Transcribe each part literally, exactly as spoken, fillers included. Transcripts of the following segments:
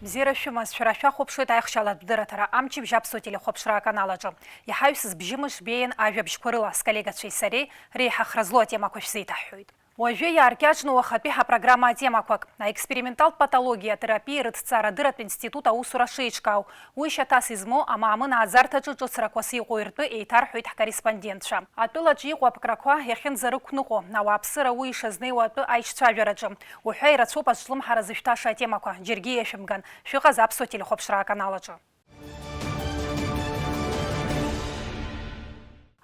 Бзиара шәымаз, шәара шәахәаԥшуеит аихшьалатә дырраҭара амчыбжь Аԥсуа телехәаԥшра аканал аҿы. Иҳаҩсыз бжьымш беиан ажәабжьқәа рыла сколлегацәеи сареи реиҳа хра злоу атемақәа шәзеиҭаҳҳәоит. Уажәы иааркьаҿны уахатәи ҳапрограмма атемақәак, аексперименталтә патологиа, терапиа рыҭҵаарадырратә институт аусура шеиҿкаау, уи шьаҭас измоу амаамын ааӡарҭаҿы ҿыцрақәас иҟоу ртәы еиҭарҳәоит ҳкорреспондентцәа. Атәылаҿы иҟоу аԥкрақәа иахьынӡарықәныҟәо, ауааԥсыра уи ишазнеиуа атәы аишцәажәараҿы, уҳәа ирацәоуп азҿлымҳара зышәҭаша атемақәа, џьаргьы иашәымган, шәыҟаз Аԥсуа телехәаԥшра аканал аҿы.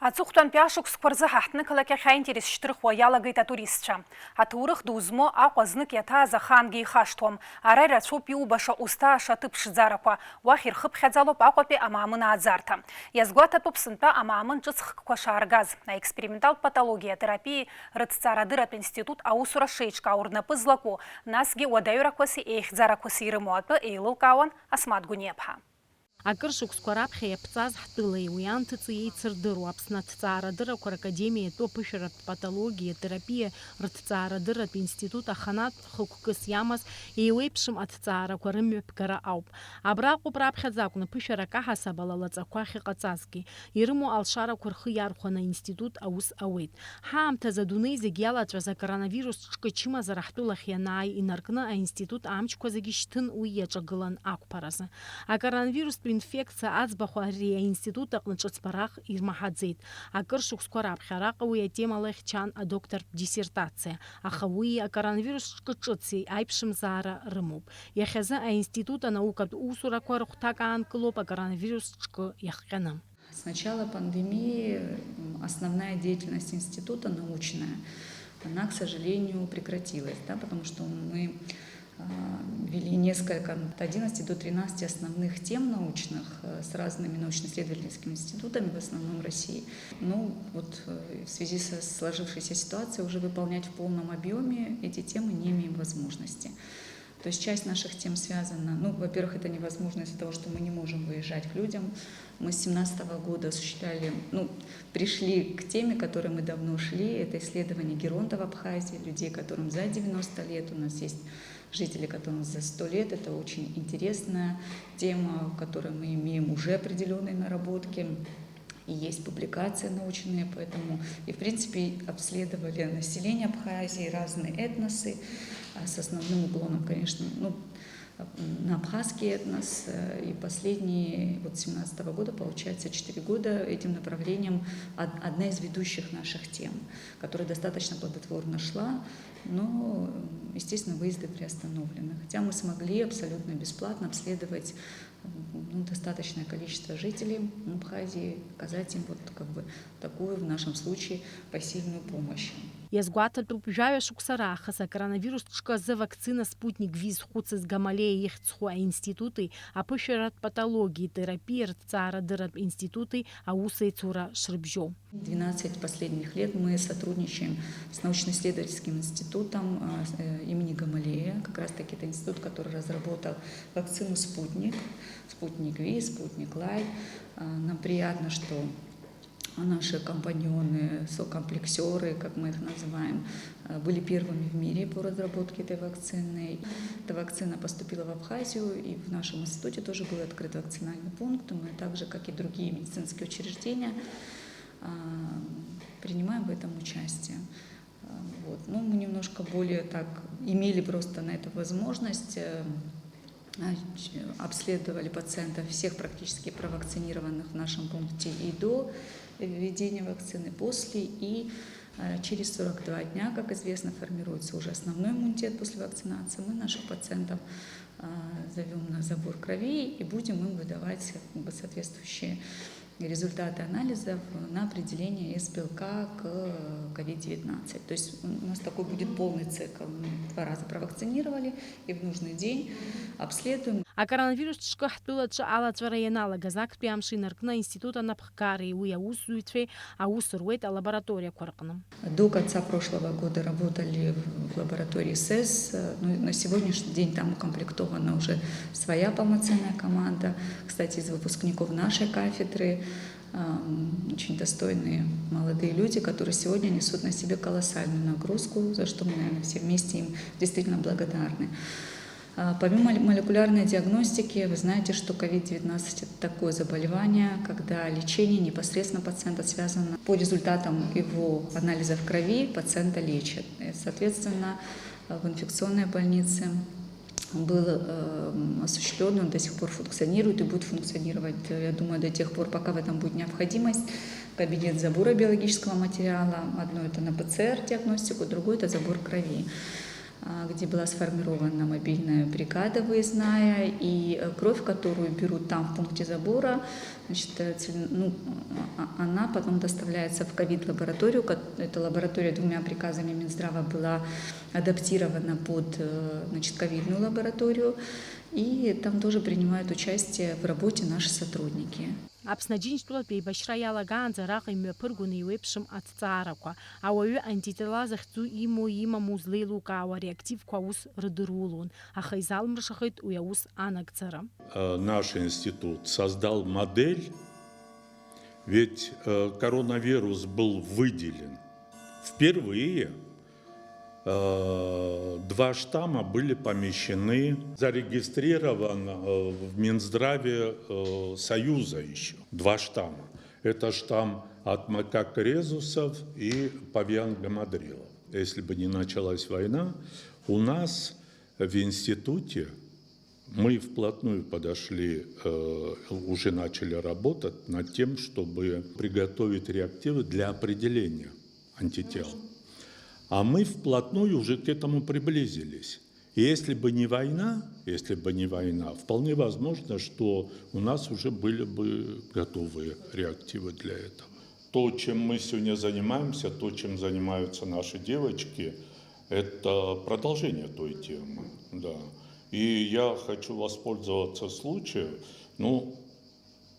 Аҵыхәтәантәи ашықәсқәа рзы ҳа ҳҭнықалақь ахь аинтерес шьҭырхуа иалагеит атуристцәа. Аҭоурых ду змоу Аҟәа знык иаҭааз ахаангьы ихашҭуам. Ара ирацәоуп иубаша узҭааша аҭыԥ ԥшӡарақәа, уахь ирхыԥхьаӡалоуп Аҟәатәи амаамын ааӡарҭа. Иазгәаҭатәуп сынтәа амаамын ҿыц хкқәа шааргаз, аексперименталтә патологиа терапиеи рыҭҵаарадырратә институт аусура шеиҿкаау рнапы злаку, насгьы уадаҩрақәаси еихьӡарақәаси ирымоу атәы еилылкаауан Асмаҭ Гәыниаԥҳа. Акыр шықәсқәа раԥхьа иаԥҵаз ҳтәылеи уи анҭыҵи еицырдыруа Аԥсны аҭҵаарадыррақәа ракадемиа иатәу аԥышәаратә патологиа, терапиа рыҭҵаарадырратә институт аханатә хықәкыс иамаз еиуеиԥшым аҭҵаарақәа рымҩаԥгара ауп. Абраҟоуп раԥхьаӡа акәны ԥышәарак аҳасабала лаҵақәа ахьыҟаҵазгьы. Ирымоу алшарақәа рхы иархәаны аинститут аус ауеит. Ҳаамҭазы адунеи зегь иалаҵәаз акоронавирус ҿкы чымазара ҳтәылахь ианааи инаркны аинститут амчқәа зегьы шьҭын уи иаҿагылан ақәԥаразы. Акоронавирустә инфекциа аӡбахә ари аинститут аҟны ҿыцбарах ирмаҳаӡеит. Акыр шықәсқәа раԥхьа араҟа уи атемала ихьчан адоктортә диссертациа, аха уии акоронавирус ҿкы ҿыци аиԥшымзаара рымоуп. Иахьазы аинститут анаукатә усурақәа рыхәҭак аанкылоуп акоронавирус ҿкы иахҟьаны. С начала пандемии, м, основная деятельность института научная, она, к сожалению, прекратилась, да, потому что мы, а, вели несколько, от одиннадцати до тринадцати основных тем научных, э, с разными научно-исследовательскими институтами, в основном России. Ну, вот, э, в связи со сложившейся ситуацией уже выполнять в полном объеме эти темы не имеем возможности. То есть часть наших тем связана, ну, во-первых, это невозможно из-за того, что мы не можем выезжать к людям. Мы с семнадцатого года осуществляли, ну, пришли к теме, к которой мы давно шли, это исследование геронтов Абхазии, людей, которым за девяносто лет. У нас есть жители, которым за сто лет. Это очень интересная тема, в которой мы имеем уже определённые наработки. И есть публикации научные, поэтому и, в принципе, обследовали население Абхазии, разные этносы, а, с основным уклоном, конечно, ну, на абхазский этнос. Э, и последние, вот, семнадцатого года, получается, четыре года этим направлением од-, одна из ведущих наших тем, которая достаточно плодотворно шла, но, м, естественно, выезды приостановлены. Хотя мы смогли абсолютно бесплатно обследовать, ну, достаточное количество жителей Абхазии, оказать им вот как бы такую, в нашем случае, посильную помощь. Иазгәаҭатәуп, жәаҩа шықәса раахыс акоронавирус ҿкы азы вакцина Спутник V зхәыцыз Гамалеа ихьӡ зху аинститути аԥышәаратә патологиеи терапиа рыҭҵаарадырратә институти аусеицура шрыбжьоу. Двенадцать последних лет мы сотрудничаем с научно-исследовательским институтом, а, с, э, имени Гамалея. Как раз-таки это институт, который разработал вакцину «Спутник», «Спутник V», «Спутник Лайт». А, нам приятно, что наши компаньоны, сокомплексёры, как мы их называем, а, были первыми в мире по разработке этой вакцины. Эта вакцина поступила в Абхазию, и в нашем институте тоже был открыт вакцинальный пункт. Мы так же, как и другие медицинские учреждения, а, принимаем в этом участие. А, вот. Ну, мы немножко более так имели просто на это возможность, э, а, ч-, обследовали пациентов всех практически провакцинированных в нашем пункте и до введения вакцины, после и, э, через сорок два дня, как известно, формируется уже основной иммунитет после вакцинации. Мы наших пациентов, а, зовём на забор крови и будем им выдавать, как бы, соответствующие результаты анализов на определение С белка к ковид девятнадцать. То есть у нас такой будет полный цикл. Мы два раза провакцинировали и в нужный день обследуем. Акоронавирус ҿкы ҳтәылаҿы алаҵәара ианалагаз, актәи амш инаркны аинститут анапхгареи уи аусзуҩцәеи аус руеит алабораториақәа рҟны. До конца прошлого года работали в лаборатории сэс. Ну, на сегодняшний день там укомплектована уже своя полноценная команда. Кстати, из выпускников нашей кафедры, ам, очень достойные молодые люди, которые сегодня несут на себе колоссальную нагрузку, за что мы, наверное, все вместе им действительно благодарны. А, Помимо молекулярной диагностики, вы знаете, что ковид девятнадцать — это такое заболевание, когда лечение непосредственно пациента связано по результатам его анализов крови, пациента лечат. И, соответственно, в инфекционной больнице был эм, осуществлен, он до сих пор функционирует и будет функционировать, э, я думаю, до тех пор, пока в этом будет необходимость. Кабинет забора биологического материала. Одно — это на П Ц Р диагностику, другое — это забор крови, а, где была сформирована мобильная бригада выездная, и э, кровь, которую берут там в пункте забора, значит, э, цель- ну, а- а- она потом доставляется в ковид-лабораторию. Ко- Это лаборатория двумя приказами Минздрава была адаптирована под э, значит, ковидную лабораторию, и там тоже принимают участие в работе наши сотрудники. Аԥсны Аџьынџьтәылатә еибашьра иалагаанӡа араҟа имҩаԥыргон еиуеиԥшым аҭҵаарақәа. Ауаҩы антитела захьӡу имоу имаму злеилукаауа ареактивқәа аус рыдырулон, аха изалмыршахеит уи аус анагӡара. Э, Наш институт создал модель, ведь э, коронавирус был выделен впервые. Э, Два штамма были помещены, зарегистрирован э, в Минздраве э, Союза еще. Два штамма. Это штамм от макак резусов и павиан гамадрилов. Если бы не началась война, у нас в институте мы вплотную подошли, э, уже начали работать над тем, чтобы приготовить реактивы для определения антител. А мы вплотную уже к этому приблизились. И если бы не война, если бы не война, вполне возможно, что у нас уже были бы готовые реактивы для этого. То, чем мы сегодня занимаемся, то, чем занимаются наши девочки, это продолжение той темы, да. И я хочу воспользоваться случаем, ну,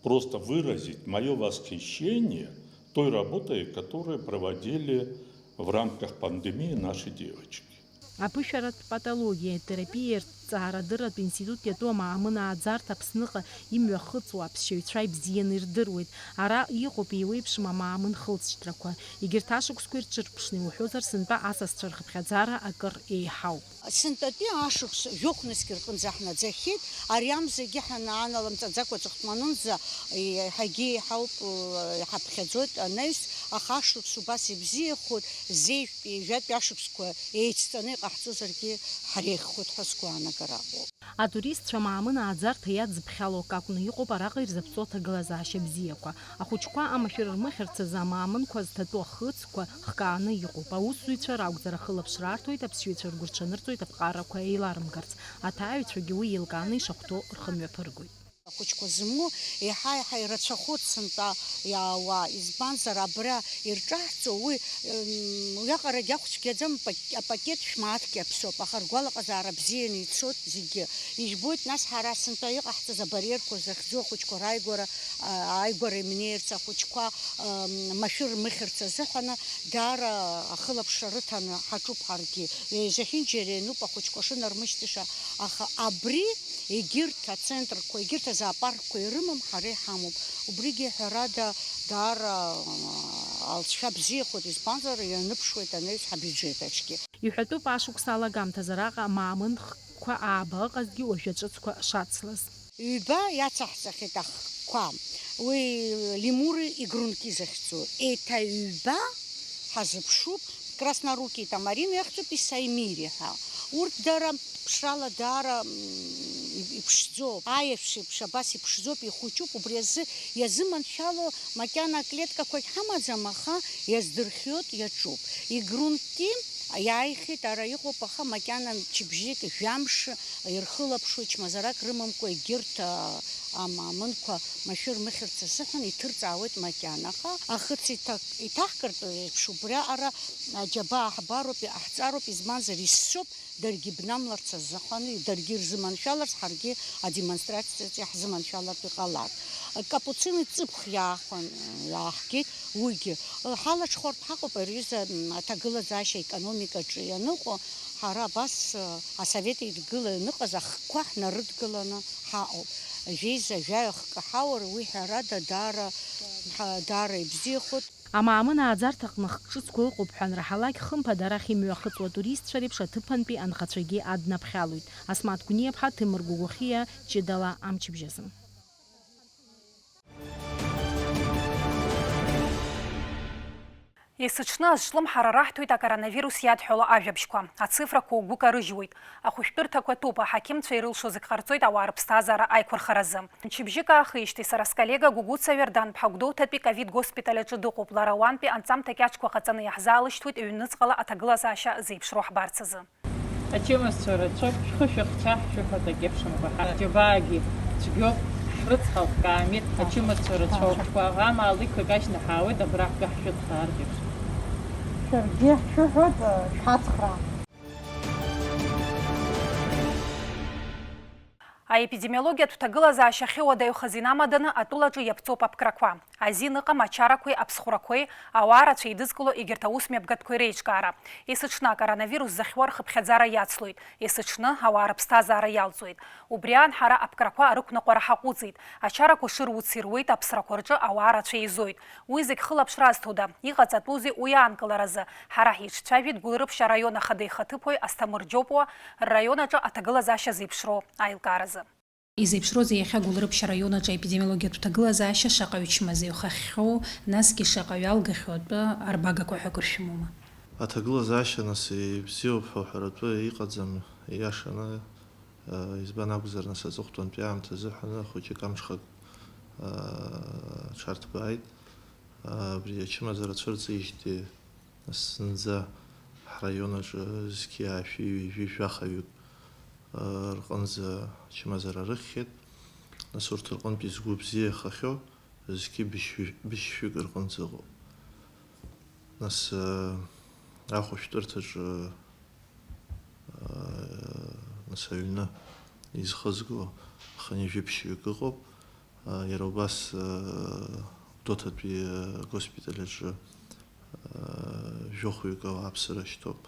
просто выразить моё восхищение той работой, которую проводили в рамках пандемии наши девочки. Аԥышәаратә патологиа терапиа рҭҵаарадырратә институт иатәу амаамын ааӡарҭа Аԥсныҟа имҩахыҵуа аԥсшьаҩцәа ибзианы ирдыруеит. Ара иҟоуп еиуеиԥшым амаамын хылҵшьҭрақәа. Егьырҭ ашықәсқәа ирҿырԥшны иуҳәозар, сынтәа асасцәа рхыԥхьаӡара акыр еиҳауп. Сынтәатәи ашықәс жәохә нызқь рҟынӡа ҳнаӡахьеит, ари амзагьы ҳанааналамҵаӡакәа аҵыхәтәанынӡа еиҳагьы еиҳауп, ҳаԥхьаӡоит анаҩс, аха ашықәс убас ибзиахоит, зежәтәи, ҩажәатәи ашықәсқәа еицҵаны иҟаҳҵозаргьы ҳреиӷьхоит ҳәа сгәаанагара ыҟоуп. Атуристцәа амаамын ааӡарҭа иадзыԥхьало акы акәны иҟоуп араҟа ирзаԥҵо аҭагылазаашьа бзиақәа. Ахәыҷқәа амашәыр рмыхьырц азы амаамынқәа зҭатәоу ахыцқәа хкааны иҟоуп. Аусзуҩцәа ракәзар, ахылаԥшра арҭоит, аԥсшьаҩцәа ргәырҽанырҵоит аԥҟарақәа еиларымгарц, аҭааҩцәагьы уи еилкааны ишахәҭоу рхы мҩаԥыргоит. Ахәыҷқәа зымоу еиҳа-еиҳа ирацәахоит сынтәа иаауа, избанзар, абра ирҿаҳҵо уи, м, уиаҟарагьы ахә цәгьаӡам, пак-, апакет шә-мааҭк иаԥсоуп, аха ргәалаҟазаара бзианы ицоит зегьы. Ижәбоит, нас ҳара сынтәа иҟаҳҵаз абариерқәа захьӡу ахәыҷқәа рааигәара, а, ааигәара имнеирц, ахәыҷқәа, м, машәыр рмыхьырц азыҳәаны даара ахылаԥшра рыҭаны ҳаҿуп ҳаргьы. Зехьынџьара иануп ахәыҷқәа шынармышьҭыша, аха абри егьырҭ ацентрқәа, егьырҭ азоопаркқәа ирымам, ҳара иҳамоуп. Убригьы, ҳәарада, даара, а, алҵшәа бзиахоит, избанзар, ианыԥшуеит анаҩс ҳабиуџьет аҿгьы. Иҳәатәуп, ашықәс алагамҭазы араҟа амаамын хкқәа ааба ыҟазҭгьы уажәы аҿыцқәа шацлаз. Ҩба иацаҳҵахьеит ахкқәа. Уи лемуры и грунки захьӡу. Еиҭа ҩба ҳазыԥшуп, Краснорукий тамарин иахьӡуп, и саймири ҳәа. Урҭ дара ԥшрала даара, м, иԥшӡоуп. Аиашә еиԥш абас иԥшӡоуп, ихәыҷуп, убри азы иазыманшәало макьана аклеткақәагь ҳамаӡам, аха иаздырхиоит, иаҿуп. И грунки иааихьеит, ара иҟоуп, аха макьана мчыбжьык, жәамш ирхылаԥшуеит, чмазарак рымамкәа, егьырҭ, а, амаамынқәа машәыр рмыхьырц азыҳәан иҭырҵаауеит макьана, аха ахыц иҭак-, иҭаҳкыртә еиԥш, убриаҟара аџьабаа ҳбароуп, иҟаҳҵароуп, избанзар, иссоуп, даргьы ибнамларц азыҳәан, даргьы ирзыманшәаларц, ҳаргьы адемонстрациаҿы иаҳзыманшәалартә иҟалап. Капуцины ҵыԥх иаахәан, иааҳгеит уигьы. Ҳалаҽхәартә ҳаҟоуп, ари аҩыза, м, аҭагылазаашьа аекономикаҿы ианыҟоу, ҳара абас, ы, асовет еидгыла ианыҟаз ахкқәа ҳнарыдгыланы ҳаҟоуп. Жәеиза жәаҩа хкы ҳаур, уи ҳәарада даара, ҳа-, даара ибзиахоит. Амаамын ааӡарҭаҟны хк ҿыцқәа ыҟоуп ҳәа анраҳалак, хымԥада арахь имҩахыҵуа атуристцәа реиԥш аҭыԥантәи анхацәагьы аднаԥхьалоит. Асмаҭ Гәниаԥҳа, Ҭемыр Гәыгәыхиа, ҷыдала амчыбжьазы. Есыҽны азҿлымҳара раҳҭоит акоронавирус иадҳәало ажәабжьқәа. Ацифрақәа угәы карыжьуеит. Ахәышәтәырҭақәа ҭәуп, аҳақьымцәа ирылшо зегь ҟарҵоит ауаа рыԥсҭазаара аиқәырхаразы. Мчыбжьык аахижьҭеи сара сколлега Гәыгәыца Вердан-ԥҳа Гәдоуҭатәи ковид госпиталь аҿы дыҟоуп. Лара уантәи анҵамҭа кьаҿқәа ҟаҵаны иаҳзаалышьҭуеит ҩныҵҟала аҭагылазаашьа зеиԥшроу ҳбарц азы. Ачымазцәа рацәоуп, шәхы шәыхьча, шәыҳәа акагьы ԥшамкәа. Ҳаџьабаагьы цәгьоуп, ҳрыцҳауп, каамеҭ, ачымазцәа рацәоуп. Ҳгәаӷ амаалықьқәа кажьны ҳаауеит, абра ҳгәы ҳшәыцхраартә еиԥш. Шәаргьы шәыҳәоит, шәҳацхраа. Аепидемиологиатә ҭагылазаашьа ахьыуадаҩхаз инамаданы атәылаҿы иаԥҵоуп аԥкрақәа. Азин ыҟам ачарақәеи аԥсхәрақәеи, ауаа рацәа еидызкыло егьырҭ аусмҩаԥгатәқәеи реиҿкаара. Есыҽны акоронавирус зыхьуа рхыԥхьаӡара иацлоит, есыҽны ауаа рыԥсҭазаара иалҵуеит. Убри аан ҳара аԥкрақәа арықәныҟәара ҳаҟәыҵит. Ачарақәа шыруц ируеит, аԥсрақәа рҿы ауаа рацәа еизоит. Уи зегь хылаԥшра азҭода? Иҟаҵатәузеи уи аанкыларазы? Ҳара ҳиҿцәажәеит Гәылрыԥшь араион ахадеихаҭыԥуаҩ Асҭамыр Џьопуа рраион аҿы аҭагылазаашьа зеиԥшроу аилкааразы. Изеиԥшроузеи иахьа Гәылрыԥшь араион аҿы аепидемиологиатә ҭагылазаашьа шаҟаҩ чмазаҩхахьоу, насгьы шаҟаҩ алгахьоу атәы арбагақәа ҳәа акыр шәымоума? Аҭагылазаашьа, нас, ибзиоуп ҳәа уҳәаратәы иҟаӡам, ииашаны, э, избан акәзар, нас, аҵыхәтәантәи аамҭа азыҳәан хәыҷык амҽхак, э, аҽарҭбааит. Э, абри ачымазара цәырҵижьҭеи Зынӡа ҳраион аҿы зқьи аашәи ҩажәи жәахаҩык, ы, рҟынӡа ачымазара рыхьхьеит. Нас урҭ рҟынтәи згәы бзиахахьоу зқьи быжьшәи-, быжьшәҩык рҟынӡа ыҟоуп. Нас, ы, ахәышәтәырҭаҿы, ы, нас аҩны изхызго хынҩажәи ԥшьҩык ыҟоуп. Иара убас, Гәдоуҭатәи агоспиталь аҿы, жәохәҩык ауааԥсыра шьҭоуп,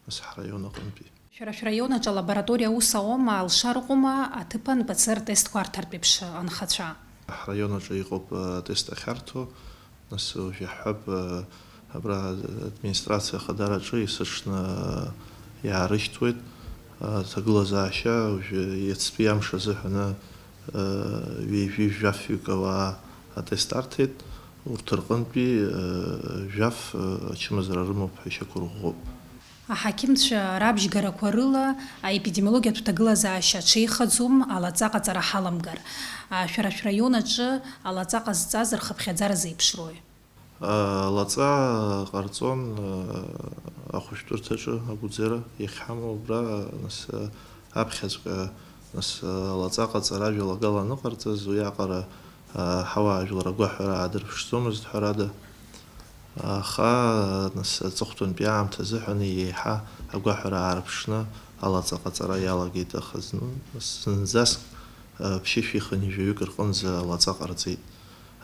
нас ҳраион аҟынтәи. Шәара шәраион аҿы алабораториа аус ауама, алшара ыҟоума аҭыԥан П Ц Р тестқәа арҭартә еиԥш анхацәа? Ҳраион аҿы иҟоуп атест ахьарҭо, нас уажә иаҳҳәап, абра администрациа ахадараҿы есыҽны иаарышьҭуеит. Аҭагылазаашьа уажәы иацтәи амш азыҳәаны ҩажәи жәафҩык ауаа атест арҭеит, урҭ рҟынтәи, э, жәаф, э, ачымазара рымоуп ҳәа ишьақәырӷәӷәоуп. Аҳақьымцәа рабжьгарақәа рыла аепидемиологиатә ҭагылазаашьа аҽеихаӡом алаҵа ҟаҵара ҳаламгар. А, шәара шәраион аҿы алаҵа ҟазҵаз рхыԥхьаӡара зеиԥшрои? Алаҵа ҟарҵон, ахәышәтәырҭаҿы агәӡара иахьҳамоу убра, нас, аԥхьаҵәҟьа, нас, алаҵа ҟаҵара ажәалагала аныҟарҵаз, уиаҟара, ҳауаажәлар агәаҳәара аадырԥшӡомызт, ҳәарада. Аха, нас, аҵыхәтәантәи аамҭа азыҳәан еиҳа агәаҳәара аарԥшны алаҵа ҟаҵара иалагеит, аха зны, зынӡаск, ԥшьышәи хынҩажәаҩык рҟынӡа алаҵа ҟарҵеит.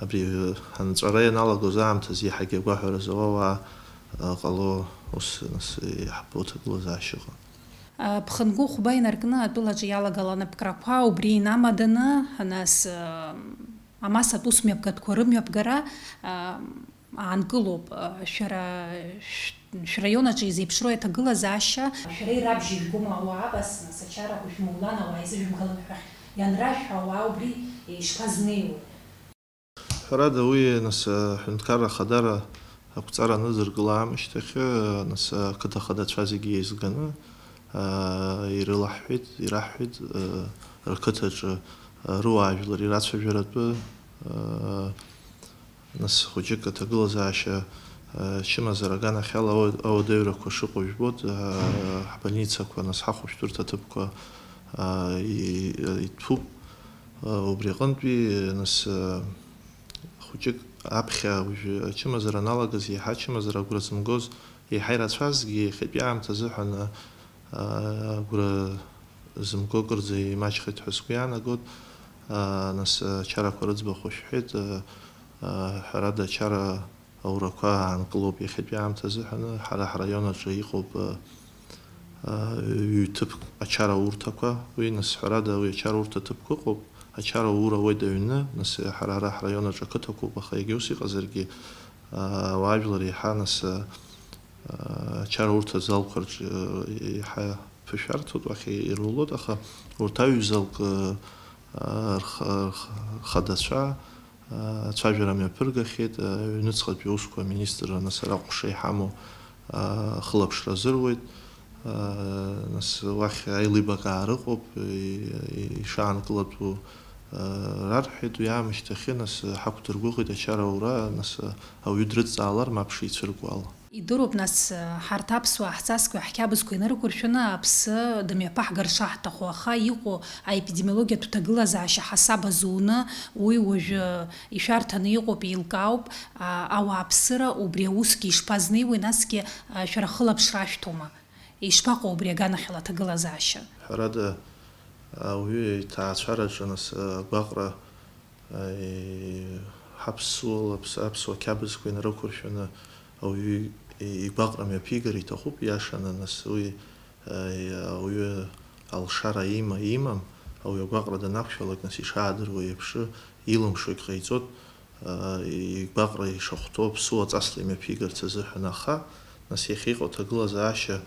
Абри, э, анҵәара ианалагоз аамҭазы иаҳагьы агәаҳәара зауа ауаа, э, ҟало, ус, нас, иаҳбо ҭагылазаашьа ыҟан. Э, ԥхынгәы хәба инаркны атәылаҿы иалагалан аԥкрақәа, убри инамаданы, нас, э, амассатә усмҩаԥгатәқәа рымҩаԥгара, э, аанкылоуп. Э, шәара шә-, шәраион аҿы изеиԥшроу аҭагылазаашьа? Шәара ирабжьыжәгома ауаа абас, нас, ачарақәа шәмоулан, ауаа изыжәымгалан ҳәа ианрашәҳәа, ауаа убри ишԥазнеиуеи? Ҳәарада, уи, нас, аҳәынҭқарра ахадара ақәҵара анызыркыла аамышьҭахь, нас, ақыҭа хадацәа зегьы еизганы, аа, ирылаҳҳәеит, ираҳҳәеит, аа, рқыҭаҿы, аа, рыуаажәлар ирацәажәаратәы, аа, нас, хәыҷык аҭагылазаашьа, аа, чымазара аганахьала ауа-, ауадаҩрақәа шыҟоу жәбоит, аа, ҳбольницақәа, нас, ҳахәышәтәырҭа ҭыԥқәа, аа, и-, иҭәуп. Убри аҟынтәи, нас, хәыҷык аԥхьа уажәы ачымазара аналагаз, еиҳа ачымазара агәра зымгоз, еиҳа ирацәазгьы, иахьатәи аамҭа азыҳәан агәра зымго кырӡа имаҷхеит ҳәа сгәы иаанагоит. Нас ачарақәа рыӡбахә шәҳәеит, ҳәарада, ачара аурақәа аанкылоуп иахьатәи аамҭа азыҳәан. Ҳара ҳраион аҿы иҟоуп, а, а, ҩ-ҭыԥк ачара урҭақәа. Уи, нас, ҳәарада, уи ачара урҭа ҭыԥқәа ыҟоуп. Ачара ур ауеит аҩны, нас, ҳара ара ҳраион аҿы ақыҭақәоуп, аха егьа ус иҟазаргьы, Ауаажәлар еиҳа нас, а, ачараурҭа залқәа рҿы, а, еиҳа ԥышәарҭоуп, уахь ирулоит, аха урҭ аҩ-залк, а, рх-, рх-, рхадацәа, а, ацәажәара мҩаԥыргахьеит, а, аҩныҵҟатәи аусқәа аминистрра нас ара аҟәша иҳамоу, а, ахылаԥшра азыруеит, а, нас уахь аилибакаара ыҟоуп, и-, и-, ишаанкылатәу, а, рарҳәеит, уи аамышьҭахьы нас ҳақәдыргәыӷит ачара аура, нас ауаҩы дрыдҵаалар, мап шицәыркуа ала. Идыруп, нас, ҳарҭ аԥсуаа ҳҵасқәеи ҳқьабзқәеи инарықәыршәаны аԥсы дымҩаԥаҳгар шаҳҭаху, аха иҟоу аепидемиологиатә ҭагылазаашьа ҳасаб азуны, уи уажәы ишәарҭаны иҟоуп, еилкаауп, а, ауааԥсыра убри аусгьы ишԥазнеиуеи, насгьы, а, шәара хылаԥшра ашәҭома? Ишԥаҟоу убри аганахьала аҭагылазаашьа? Ҳәарада, ауаҩы иҭаацәараҿы нас, агәаҟра, а, и-, ҳаԥсуала, аԥс-, аԥсуа қьабзқәа инарықәыршәаны ауаҩы и-, игәаҟра мҩаԥигар иҭахуп, иашаны, нас уи, а, и-, ауаҩы алшара има-, имам, ауаҩы агәаҟра данақәшәалак, нас ишаадыруа еиԥш, илымшогь ҟаиҵоит, а, игәаҟра ишахәҭоу аԥсуа ҵасла имҩаԥигарц азыҳәан, аха, нас иахьа иҟоу аҭагылазаашьа,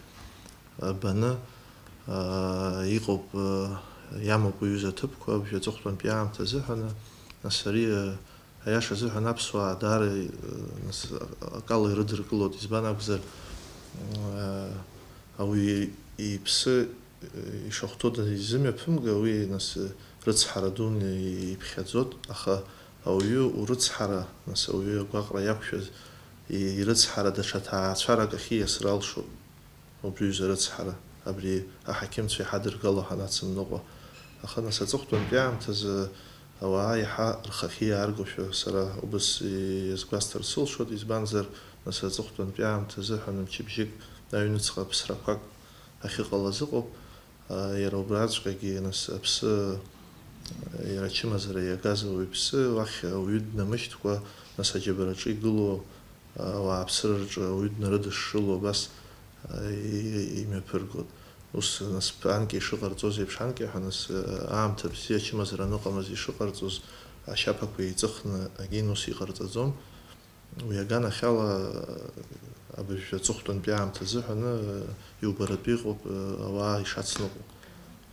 а, баны, а, иҟоуп, а, иамоуп уи аҩыза аҭыԥқәа абжа аҵыхәтәантәи аамҭа азыҳәан, нас ари, а, аиаша азыҳәан аԥсуаа даара, а, нас, акала ирыдыркылоит, избан акәзар, а, ауаҩы иԥсы ишахәҭоу данизымҩаԥымга, уи, нас, рыцҳара дуны иԥхьаӡоит, аха ауаҩы урыцҳара, нас, ауаҩы агәаҟра иақәшәаз и-, ирыцҳара даҽа ҭаацәарак ахьиасра алшоит, убри аҩыза рыцҳара, абри аҳақьымцәа иҳадыргало ҳанацымныҟәа. Аха, нас, аҵыхәтәантәи аамҭазы ауаа иаҳа рхахьы иааргошәа сара убас иазгәасҭар сылшоит, избанзар, нас, аҵыхәтәантәи аамҭа азыҳәан мчыбжьык аҩныҵҟа ԥсрақәак ахьыҟалаз ыҟоуп. А, иара убраҵәҟьагьы, нас, аԥсы, иара ачымазара иагаз ауаҩԥсы, уахь ауаҩы днамышьҭкәа, нас, аџьабараҿы игылоу, а, ауааԥсыра рҿы ауаҩы днарыдышшыло абас, а, и-, и-, имҩаԥыргоит. Ус, нас, анкьа ишыҟарҵоз еиԥш анкьа ҳәа, нас, а, аамҭа бзиа ачымазара аныҟамыз ишыҟарҵоз, ашьаԥақәа еиҵыхны агьин ус иҟарҵаӡом. Уи аганахьала, абыржәы аҵыхәтәантәи аамҭа азыҳәаны, иубаратәы иҟоуп, ауаа ишацныҟәо,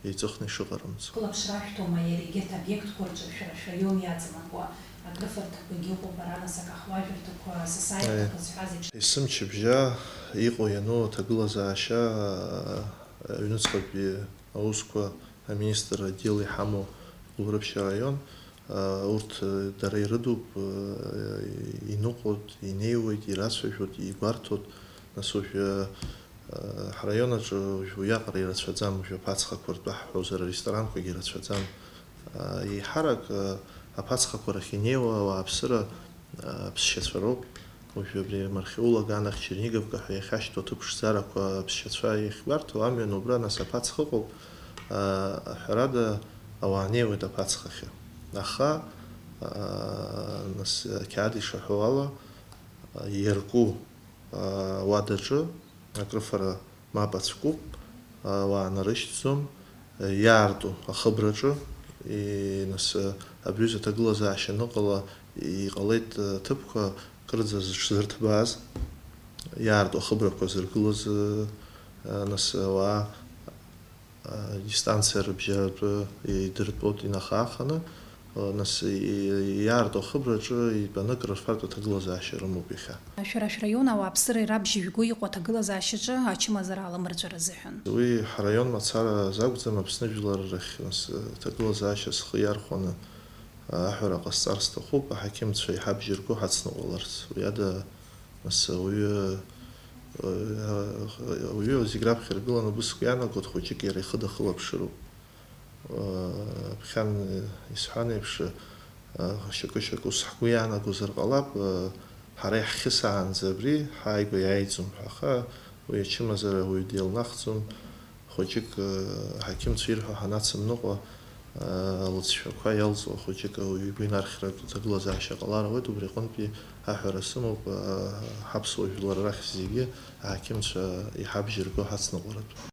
еиҵыхны ишыҟарымҵо. Хылаԥшра ашәҭома иара егьырҭ обиектқәа рҿы шәара шәраион иаҵанакуа? Акрыфарҭақәагьы ыҟоуп ара, нас, акаҳуажәырҭақәа, асасааирҭақәа зҳәаз еиԥш. Есымчыбжьа иҟоу иану аҭагылазаашьа, аҩныҵҟатәи аусқәа аминистр отдел иҳамоу Гәылрыԥшь араион, а, урҭ, а, дара ирыдуп, а, иныҟәоит, инеиуеит, ирацәажәоит, игәарҭоит. Нас уажәы, а, ҳраион аҿы уажәы уиаҟара ирацәаӡам, уажәы аԥацхақәа ртәы ҳҳәозар, аресторанқәагьы ирацәаӡам. А, еиҳарак, а, аԥацхақәа рахь инеиуа ауааԥсыра аԥсшьацәа роуп. Уажәы абри Мархиола аганахь Черниговка ҳәа иахьашьҭоу аҭыԥ ԥшӡарақәа аԥсшьацәа иахьгәарҭо амҩан убра нас аԥацха ыҟоуп. Ҳәарада, ауаа неиуеит аԥацхахьы. Аха, нас, ақьаад ишаҳәо ала, иарку ауадаҿы акрыфара мап ацәкуп, ауаа нарышьҭӡом, иаарту ахыбраҿы, и-, нас, абри аҩыза аҭагылазаашьа аныҟала, иҟалеит аҭыԥқәа кырӡа зыҽзырҭбааз, иаарту ахыбрақәа зыргылаз, нас, ауаа, дистанциа рыбжьаратәы идыртәоит инахааханы, нас, и-, иаарту ахыбраҿы итәаны акрырфартә аҭагылазаашьа рымоуп иахьа. Шәара шәраион ауааԥсыра ирабжьыжәго иҟоу аҭагылазаашьаҿы ачымазара аламырҵәара азыҳәан? Уи ҳраион мацара азакәӡам, Аԥсны жәлар рахь, нас, аҭагылазаашьа зхы иархәаны аҳәара ҟасҵар сҭахуп, аҳақьымцәа иҳабжьырго ҳацныҟәаларц. Уи ада, нас, ауаҩы, ауаҩы зегь раԥхьа иргыланы убыс сгәы иаанагоит, хәыҷык иара ихы дахылаԥшыроуп. Ԥхьан исҳәан еиԥш, шьакы-шьакы ус ҳгәы иаанагозар ҟалап, ҳара иаҳхьысаанӡа абри ҳааигәа иааиӡом ҳәа, аха уи ачымазара ауаҩы деилнахӡом. Хәыҷык, ҳақьымцәа ирҳәо ҳанацымныҟәа, алыҵшәақәа иалҵуа хәыҷык ауаҩы игәы инархьратә ҭагылазаашьа ҟалар ауеит, убри аҟынтәи аҳәара сымоуп, ҳаԥсуа жәлар рахь зегьы аҳақьымцәа иҳабжьырго ҳацныҟәаратәы.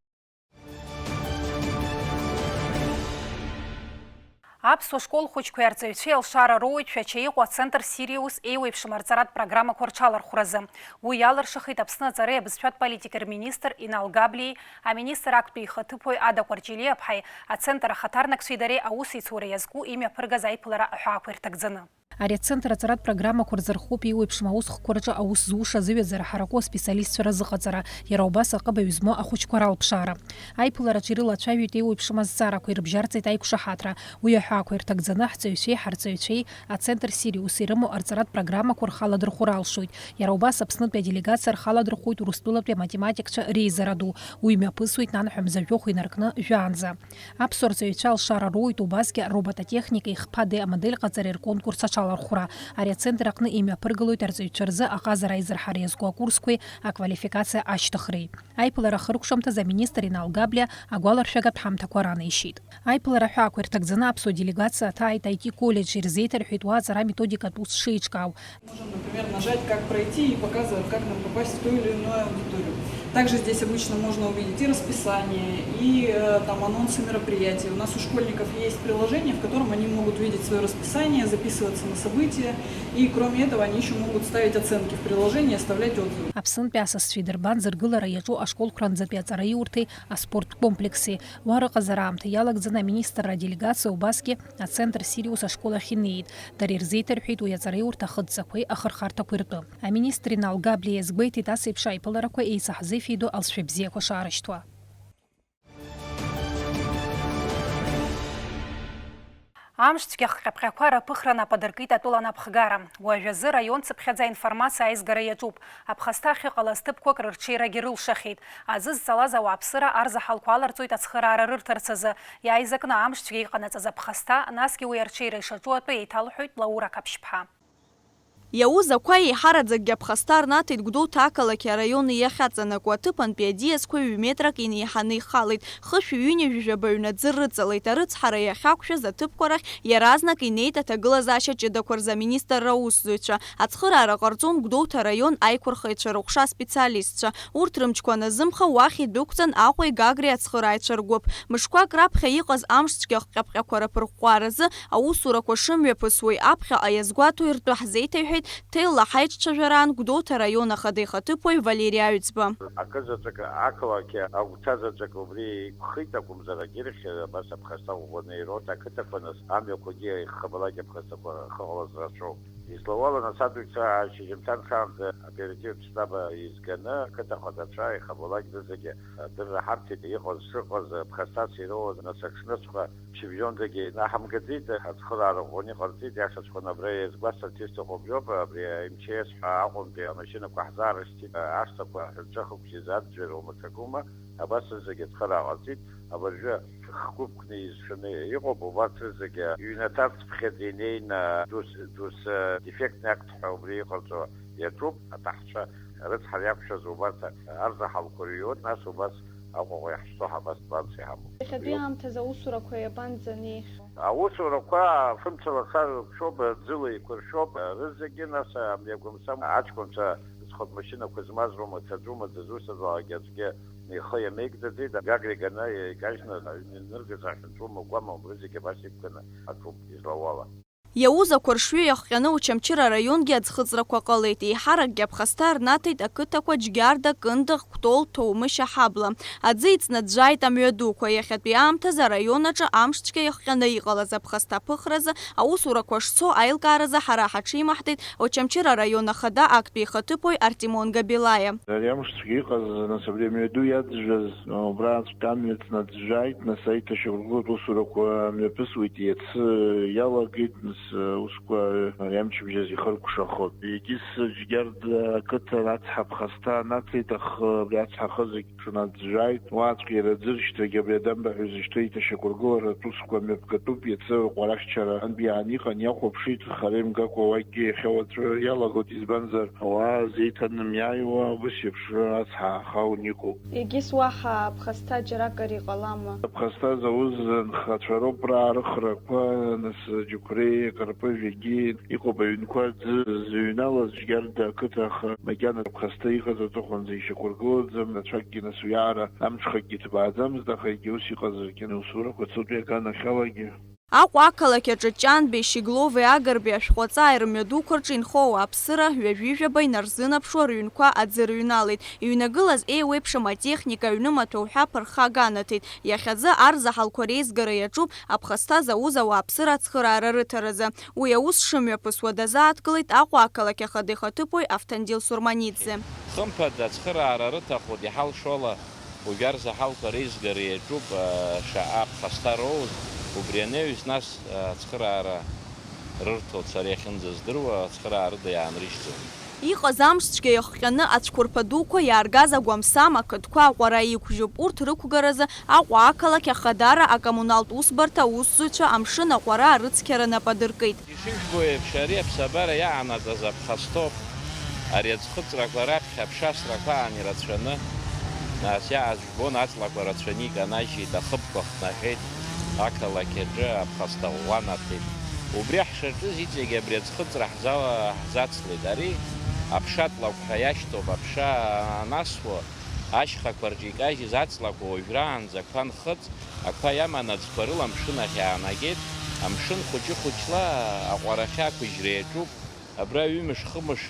Аԥсуа школ хәыҷқәеи арҵаҩцәеи алшара роуеит Шәача иҟоу ацентр Сириус еиуеиԥшым арҵаратә программақәа рҽалархәразы. Уи иалыршахеит Аԥсны аҵареи абызшәатә политикеи рминистр Инал Габлиеи, аминистр актәи ихаҭыԥуаҩ Ада Кәарҷелиаԥҳаи, ацентр ахаҭарнакцәеи дареи аусеицура иазку имҩаԥыргаз аиԥылара аҳәаақәа ирҭагӡаны. Ари ацентр аҵаратә программақәа рзы рхоуп еиуеиԥшым аусхқәа рҿы аус зуша зыҩаӡара ҳараку аспециалистцәа разыҟаҵара, иара убас аҟыбаҩ змоу ахәыҷқәа ралԥшаара. Аиԥылараҿы ирылацәажәеит еиуеиԥшым азҵаарақәа, ирыбжьарҵеит аиқәшаҳаҭра. Уи аҳәаақәа ирҭагӡаны ҳҵаҩцәеи ҳарҵаҩцәеи ацентр Сириус ирымоу арҵаратә программақәа рхы аладырхәра алшоит. Иара убас Аԥснытәи аделегациа рхы аладырхәоит Урыстәылатәи аматематикцәа реизара ду. Уи мҩаԥысуеит нанҳәа мза жәохә инаркны жәаанӡа. Аԥсуа рҵаҩцәа алшара роуеит убасгьы робототехникеи хԥа Д амодель ҟаҵареи рконкурс аҽалархәра. Ари ацентр аҟны имҩаԥыргалоит арҵаҩцәа рзы аҟазара аизырҳара иазку акурсқәеи аквалификациа ашьҭыхреи. Аиԥылара ахыркәшамҭазы аминистр Инал Габлиа агәаларшәагатә ҳамҭақәа ранеишьеит. Аиԥылара аҳәаақәа ирҭагӡаны аԥсуа делегациа аҭааит I T коллеџь, ирзеиҭарҳәеит уа аҵара методикатә ус шеиҿкаау. Можем, например, нажать, как пройти, и показывает, как нам попасть в ту или иную аудиторию. Также здесь обычно можно увидеть и расписание, и э, там анонсы мероприятий. У нас у школьников есть приложение, в котором они могут видеть свое расписание, записываться на события, и кроме этого они еще могут ставить оценки в приложении, оставлять отзывы. Аԥснытәи асасцәа идырбан зыргылара иаҿу ашколқәранӡатәи аҵараиурҭеи аспорттә комплекси. Уа рыҟазара аамҭа иалагӡаны аминистрра аделегациа убасгьы ацентр Сириус ашкол ахь инеит. Дара ирзеиҭарҳәеит уи аҵараиурҭа ахыдҵақәеи ахырхарҭақәеи ртәы. Аминистр Инал Габлиа иазгәеиҭеит ас еиԥш аиԥыларақәа еицаҳзеифеидо алҵшәа бзиақәа шаарышьҭуа. Амшцәгьа хҟьаԥҟьақәа рыԥыхра нап адыркит атәыла анапхгара. Уажәазы раион цыԥхьаӡа аинформациа аизгара иаҿуп. Аԥхасҭа ахьыҟалаз ҭыԥқәак рырҽеирагьы рылшахьеит. Аӡы зҵалаз ауааԥсыра арзаҳалқәа аларҵоит ацхыраара рырҭарц азы. Иааизакны амшцәгьа иҟанаҵаз аԥхасҭа, насгьы уи арҽеира ишаҿу атәы еиҭалҳәоит Лаура Қаԥшьԥҳа. Иаузақәа еиҳараӡакгьы аԥхасҭа рнаҭеит Гәдоуҭа ақалақьи араиони иахьаҵанакуа аҭыԥантәи аӡиасқәа ҩ-метрак инеиҳаны ихалеит, хышәи ҩынҩажәи жәаба ҩнаӡы рыҵалеит, арыцҳара иахьақәшәаз аҭыԥқәа рахь иаразнак инеит аҭагылазаашьа ҷыдақәа рзы аминистрра аусзуҩцәа, ацхыраара ҟарҵон Гәдоуҭа араион аиқәырхаҩцәа рыҟәша аспециалистцәа, урҭ рымчқәа аназымха, уахь идәықәҵан Аҟәеи Гагреи ацхырааҩцәа ргәыԥ. Мышқәак раԥхьа иҟаз амшцәгьа хҟьаԥҟьақәа рыԥырҟәҟәаразы аусурақәа шымҩаԥысуеи аԥхьаҟа иазгәаҭои ртәы ҳзеиҭаҳәеит ҭелла ҳаиҿцәажәараан Гәдоуҭа араион ахада ихаҭыԥуаҩ Валери Аҩӡба. Акызаҵәык ақалақь агәҭа заҵәык убри иқәхеит акәымзар, агьырхь абас аԥхасҭа ӷәӷәаны ироуеит ақыҭақәа, нас амҩақәагьы ихабалак аԥхасҭақәа ахьыҟалаз рацәоуп. Излауала, нас адгьыл ашьыжьымҭан шаанӡа аоперативтә штаб изганы ақыҭа ахадацәа ихабалак рызегьы адырра ҳарҭеит, иҟаз шыҟаз аԥхасҭа ироуаз, нас аҽныҵәҟьа Шьыбжьондагьы инаҳамгаӡеит, ацхыраара ӷәӷәаны иҟарҵеит, иашаҵәҟьаны абра иазгәасҭарц исҭаху абриоуп, абри М Ч С ҳәа Аҟәантәи амашьынақәа ҳзаарышьҭит, ашҭақәа ҳәынҵәа хықәкьа изааӡәӡәароума, ҽакума, абас рызегьы ацхыраара ҟарҵеит, абыржәы хгәыԥкны изшаны иҟоуп, убарҭ рызегьы иҩнаҭарцыԥхьаӡа инеины дус, дус дефектный акт ҳәа убри иҟарҵо иаҿуп, аҭаҳцәа рыцҳара иақәшәаз убарҭ арзаҳалқәа рыҩуеит, нас убас Аҟәаҟа иаҳшьҭоу ҳабас бамс иҳамоу. Иахьатәи аамҭазы аусурақәа иабанӡанеихьоу? Аусурақәа фымцала сарықәшәоуп, ӡыла еиқәыршәоуп, рызегьы, нас, амҩақәа мсам, аҷкәынцәа зхатә машьынақәа змаз роума, ҭаӡума, дызусҭазаалак аӡәгьы ихы иамеигӡаӡеит, Гагра иганы икажьны аҩны иныргаз ахьынҵәома, гәамам, рызегьы абас иқәганы аҿуп, излауала. Иаузақәа ршҩы иахҟьаны Очамчыра араионгьы аӡхыҵрақәа ҟалеит, еиҳаракгьы аԥхасҭа рнаҭеит ақыҭақәа Џьгьарда, Кындыӷ, Кәтол, Ҭоумышь, Аҳабла. Аӡы иҵнаӡәӡәааит амҩадуқәа, иахьатәи аамҭазы араион аҿы амшцәгьа иахҟьаны иҟалаз аԥхасҭа аԥыхразы аусурақәа шцо аилкааразы ҳара ҳаҽимаҳдеит Очамчыра араион ахада актәи ихаҭыԥуаҩ Артемон Габилаиа. Ари амшцәгьа иҟаз, нас, абри амҩаду иаӡәӡәаз, убраҵәҟьа амҩа ҵнаӡәӡәааит, нас, аиҭашьақәыргылатә усурақәа мҩаԥысуеит, иацы иалагеит, нас, аусқәа ари амчыбжь азы ихыркәшахоит. Егьыс Џьгьарда ақыҭан ацҳа ԥхасҭа анаҭеит, аха абри ацҳа ахы зегь ҽнаӡәӡәааит, уаҵәҟьа иара аӡыршьҭрагьы абри адамба ҳәа изышьҭоу аиҭашьақәыргыларатә усқәа мҩаԥгатәуп, иацы аҟәарахьчара антәи иаан иҟан, иахәаԥшит, хара имгакәа уагьы иахьа уаҵәы иалагоит, избанзар, ауаа зеиҭанымиааиуа убыс еиԥш ацҳа аахаун иҟоуп. Егьыс уаҳа аԥхасҭа џьаракыр иҟалама? Аԥхасҭа зауз анхацәа роуп раарыхрақәа, нас Џьықәреи, Карпыжә егьи. Иҟоуп аҩнқәа аӡы зыҩналаз Џьгьарда ақыҭа, аха макьана аԥхасҭа иҟаз аҵыхәанӡа ишьақәыргылаӡам, рацәакгьы нас уиаара амҽхакгьы ҭбааӡамызт, аха егьа ус иҟазаргьы, аусурақәа цоит уи аганахьалагьы. Аҟәа ақалақь аҿы Ҷанбеи, Шьеглови, Агарбеи ашәҟәы аҵааи рымҩадуқәа рҿы инхо ауааԥсыра ҩажәижәаба инарзынаԥшуа рыҩнқәа аӡы рыҩналеит. Иҩнагылаз еиуеиԥшым атехника, аҩнымаҭәа уҳәа ԥырхага анаҭеит. Иахьазы арзаҳалқәа реизгара иаҿуп аԥхасҭа зауз ауааԥсыра ацхыраара рыҭаразы. Уи аус шымҩаԥысуа дазааҭгылеит Аҟәа ақалақь ахада ихаҭыԥуаҩ Автандил Сурманиӡе. Хымԥада, ацхыраара рыҭахуеит иҳалшола. Уажәы арзаҳалқәа реизгара иаҿуп, а, шаҟа аԥхасҭа роуз, убри анаҩс, нас, а, ацхыраара рырҭоит, сара иахьынӡаздыруа, ацхыраарыда иаанрыжьӡом. Иҟаз амш цәгьа иахҟьаны ацәқәырԥа дуқәа иааргаз агәамсам ақыдқәа аҟәара иқәжьуп. Урҭ рықәгаразы Аҟәа ақалақь ахадара акоммуналтә усбарҭа аусзуҩцәа амшын аҟәара арыцқьара нап адыркит. Ишыжәбо еиԥш, ари аԥсабара иаанаҵаз аԥхасҭоуп. Ари аӡхыҵрақәа раԥхьа аԥшасрақәа аан ирацәаны, нас иааз жәбон, аҵлақәа рацәаны иканажьит, ахыбқәа хнаҳәеит, ақалақь аҿы аԥхасҭа ӷәӷәа наҭеит. Убри ҳшаҿыз иҵегь абри аӡхыҵра ҳза-, ҳзацлеит. Ари аԥша тлакә ҳәа иашьҭоуп, аԥша анасуа, ашьхақәа рҿы икажьыз аҵлақәа уажәраанӡа ақәа нхыҵ, ақәа иаман аӡқәа рыла амшын ахь иаанагеит. Амшын хәыҷы-хәыҷла аҟәарахьы ақәыжьра иаҿуп. Абра ҩымш-хымш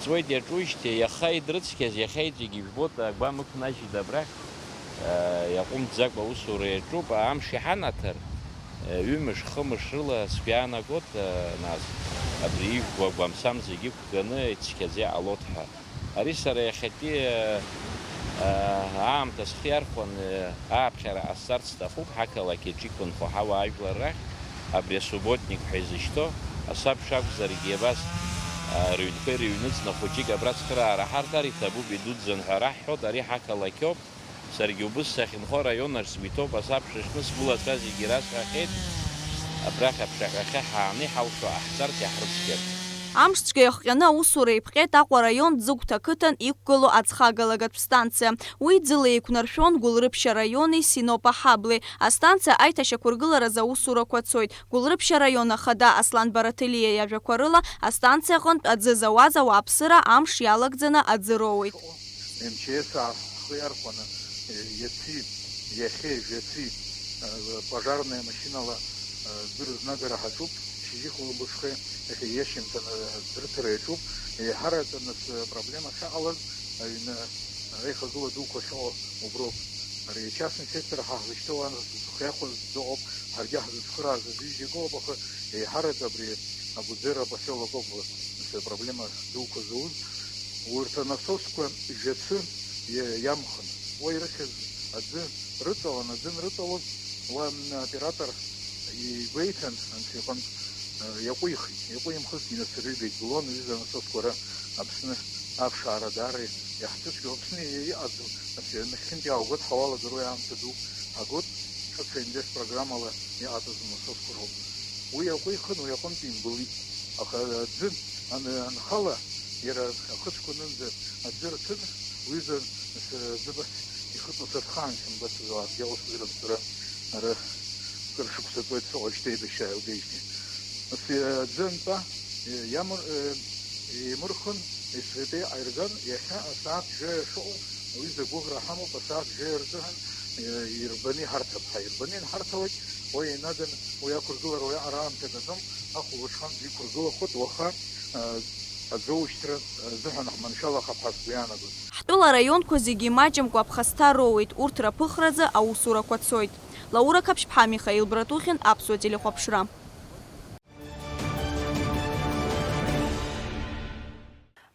ҵуеит иаҿужьҭеи, иаха идрыцқьаз, иахьа иҵегь ижәбоит, агәам ықәнажьит абрахь, э, иаҟәымҵӡакәа аусура иаҿуп, амш иҳанаҭар, э, ҩымш-хымш рыла сгәы иаанагоит, э, нас, абри ижәбо агәамсам зегьы ықәганы ицқьаӡа иҟалоит ҳәа. Ари сара иахьатәи, э, э, аамҭа схы иархәаны, э, ааԥхьара ҟасҵарц сҭахуп, ҳақалақь аҿы иқәынхо ҳауаажәлар рахь, абри асубботник ҳәа изышьҭоу, асабша акәзаргьы абас, э, рыҩнқәа ирыҩныҵны хәыҷык абра ацхыраара ҳарҭар иҭабуп, идуӡӡан ҳәа раҳҳәоит, ари ҳақалақьоуп. Саргьы убыс сахьынхо араион аҿ сгәы иҭоуп, асабша шәны сгәылацәа зегьы расҳәахьеит, абрахь аԥшаҳәахьы ҳааны иҳалшо ҟаҳҵарц иаҳрыцқьап. Амш цәгьа иахҟьаны аусура иԥҟьеит Аҟәа араион Ӡыгәҭа ақыҭан иқәгылоу аӡхагалагатә станциа. Уи ӡыла еиқәнаршәон Гәылрыԥшь араиони Синоп аҳаблеи. Астанциа аиҭашьақәыргыларазы аусурақәа цоит. Гәылрыԥшь араион ахада Аслан Бараҭелиа иажәақәа рыла, астанциа аҟынтә аӡы зауаз ауааԥсыра амш иалагӡаны аӡы роуеит. М Ч С ҳхы иархәаны, иаци, иахьеи, жәаци, э, пожарная машинала, э, ӡы рызнагара ҳаҿуп, шьыжьи хәылбыҽхеи, иахьа иашьыжьымҭан, э, ӡрыҭара иаҿуп, еиҳараӡаны проблема ахьыҟалаз, аҩны, э, аихагыла дуқәа ахьыҟоу уброуп. Ари ачастный сектор ҳа ҳзышьҭоу ан зхы иахәаз ыҟоуп, ҳаргьы ҳзыцхырааз аӡәы ижьакоуп, аха еиҳараӡа абри Агәӡера апоселок ауп, нас, апроблема дуқәа зауз. Урҭ анасосқәа жәацы иа-, иамхын. Уа ирыхьыз аӡы рыҵалан, аӡы анрыҵалоз, уа, м, аоператор игәеиҭан, анцәа иҟынтә, э, иаҟәихит. Иаҟәимхызҭгьы, нас, ирыҩбеит, игылон, ҩыза анасосқәа ара Аԥсны аԥшаара даара иаҳцәыцәгьоу, Аԥсны иҟаӡам, нас, нахьхьынтә иааугоит, ҳауалагароуи аамҭа ду ҳагоит, ҿыц аинвест программала иҟаҵаз анасосқәа роуп. Уи аҟәихын, уи аҟынтә имбылит. Аха аӡы ан-, анхала, иара ахыцқәа анынӡа аӡы рҭын, уҩыза с-, аӡы бац ихыҵуа сасхаан сымбацыз, адгьыл сызрыԥҵәара ара кыр шықәса ҵуеит сыҟоижьҭеи, дышьа илгеижьҭеи. Ас, аӡы антәа, иамыр-, еимырхын, есритеи ҟаирган, иахьа асааҭ жәаҩа шыҟоу, уҩыза агәыӷра ҳамоуп, асааҭ жәаҩа рзыҳәан, ирбаны иҳарҭап ҳәа. Ирбаны ианҳарҭалак, уи инаган, уи ақәыргылара уи араамҭа даҿым, ахәылбыҽханӡа иқәыргылахоит, уаха, аӡоушьҭра азыҳәан ҳманшәалахап ҳәа сгәы иаанагоит. Ҳтәыла араионқәа зегьы имаҷымкәа аԥхасҭа роуеит, урҭ раԥыхразы аусурақәа цоит. Лаура Қаԥшьԥҳа, Михаил Братухин, Аԥсуа телехәаԥшра.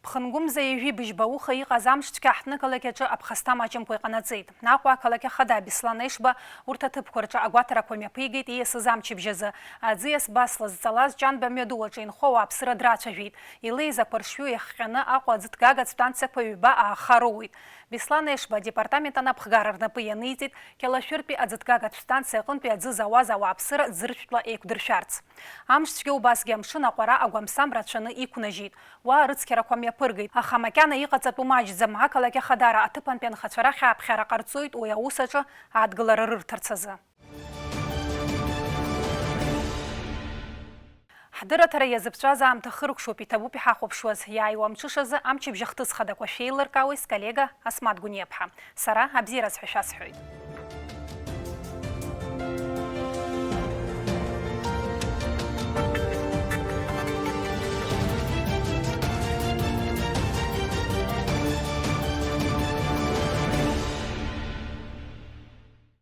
Ԥхынгәымза ҩажәи быжьба ауха иҟаз амш цәгьа ҳҭнықалақь аҿы аԥхасҭа маҷымкәа иҟанаҵеит. Аҟәа ақалақь ахада Беслан Ешба урҭ аҭыԥқәа рҿы агәаҭарақәа мҩаԥигеит ииасыз амчыбжь азы. Аӡиас басла зҵалаз Ҷанба мҩаду аҿы инхо ауааԥсыра драцәажәеит. Илеизақәа ршҩы иахҟьаны Аҟәа аӡыҭгагатә станциақәа ҩба ааха роуеит. Беслан Ешба адепартамент анапхгара рнапы ианиҵеит Қьалашәыртәи аӡыҭгагатә станциа аҟынтәи аӡы зауаз ауааԥсыра ӡыршәтәла еиқәдыршәарц. Амш цәгьа убасгьы амшын аҟәара агәамсам рацәаны иқәнажьит. Уа арыцқьарақәа мҩаԥыргеит, аха макьана иҟаҵатәу маҷӡам, ақалақь ахадара аҭыԥантәи анхацәа рахь ааԥхьара ҟарҵоит уи аус аҿы адгылара рырҭарц азы. Ҳдырраҭара иазыԥҵәаз аамҭа хыркәшоуп, иҭабуп иҳахәаԥшуаз, иааиуа амҽышазы амчыбжь ахҭыс хадақәа шәеилыркаауеит сколлега Асмаҭ Гәыниаԥҳа. Сара абзиараз ҳәа шәасҳәоит.